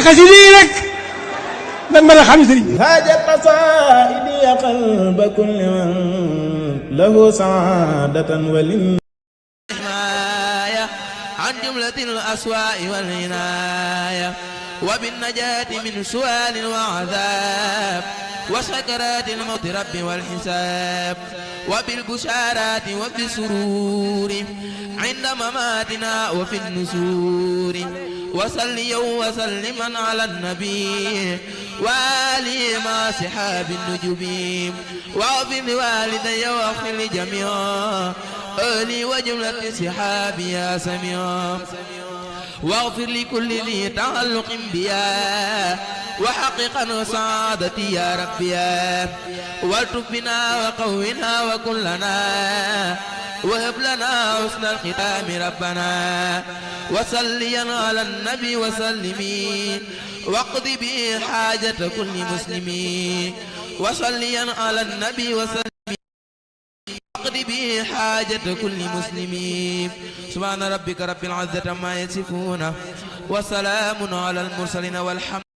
xasida yi rek nag mën a xam sëriñ bi haajat qasaidi qalba kulli man lahu saadatan walin عن جملة الأسواء والعناية وبالنجاة من سؤال وعذاب وسكرات الموت رب والحساب وبالبشارات وبالسرور عند مماتنا وفي النسور وصليا وسلما على النبي وآله مع صحاب النجوم واغفر لوالدي واغفر لجميع أهلي وجملة صحابي يا سميع واغفر لكل ذي تعلق بيا وحققا سعادتي يا ربي والتف بنا وقونا وكلنا وهب لنا حسن الختام ربنا وصليا على النبي وسلمي واقض به حاجة كل مسلم وصليا على النبي وسلم واقض به حاجة كل مسلم سبحان ربك رب العزة عما يصفون وسلام على المرسلين والحمد